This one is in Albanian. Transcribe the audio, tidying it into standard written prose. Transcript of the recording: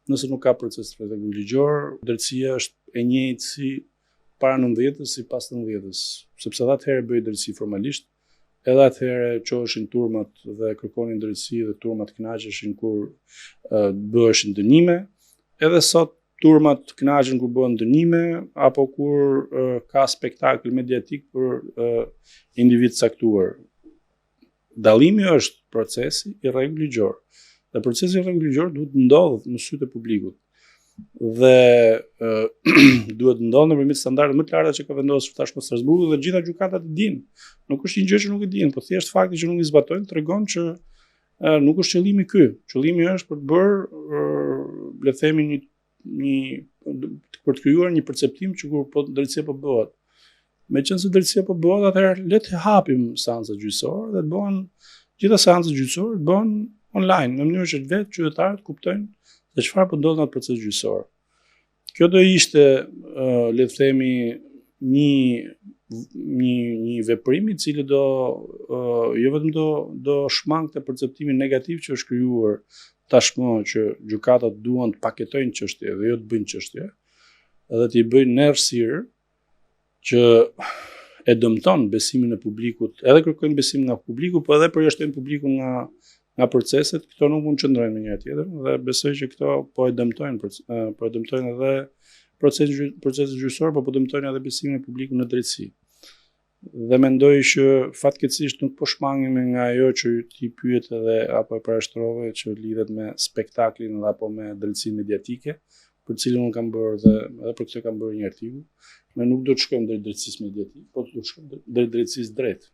Nëse nuk ka proces të rregullt ligjor, drejtësia është e njëjtë si para 90-ës si pas 90-ës, sepse edhe atëherë bëhej drejtësi formalisht, edhe atëherë çoheshin turmat dhe kërkonin drejtësi dhe turmat kënaqeshin kur uh, bëheshin dënime, edhe sot turmat kënaqen kur bëhen dënime apo kur uh, ka spektakël mediatik për uh, individ të caktuar. Dallimi është procesi i rregullt ligjor. Dhe procesi i rregullt ligjor duhet të ndodhë në sytë e publikut. Dhe uh, duhet të ndodhë nëpërmjet standardeve më të larta që ka vendosur tashmë Strasburgu dhe gjitha gjykatat e dinë. Nuk është një gjë që nuk e dinë, por thjesht fakti që nuk i zbatojnë tregon që uh, nuk është qëllimi ky. Qëllimi është për të bërë uh, le të themi një një për të krijuar një perceptim që kur po drejtësia po bëhet. Meqenëse drejtësia po bëhet, atëherë le të hapim seancat gjyqësore dhe të bëhen gjitha seancat gjyqësore të bëhen online në mënyrë që vetë qytetarët kuptojnë se çfarë po ndodh në atë proces gjyqësor. Kjo do ishte, le të themi, një një një veprim i cili do jo vetëm do do shmangte perceptimin negativ që është krijuar tashmë që gjykatat duan të paketojnë çështje dhe jo të bëjnë çështje, edhe t'i bëjnë në errësirë që e dëmton besimin e publikut, edhe kërkojnë besim nga publiku, po edhe përjashtojnë publikun nga nga proceset, këto nuk mund të qëndrojnë me njëra tjetrën dhe besoj që këto po e dëmtojnë po e dëmtojnë edhe procesin procesin gjyqësor, po po dëmtojnë edhe besimin e publikut në drejtësi. Dhe mendoj që fatkeqësisht nuk po shmangemi nga ajo që ti pyete dhe apo e parashtrove që lidhet me spektaklin dhe apo me drejtësinë mediatike, për të cilën unë kam bërë dhe edhe për këtë kam bërë një artikull. Ne nuk do të shkojmë drejt drejtësisë mediatike, po do të shkojmë drejt drejtësisë drejt.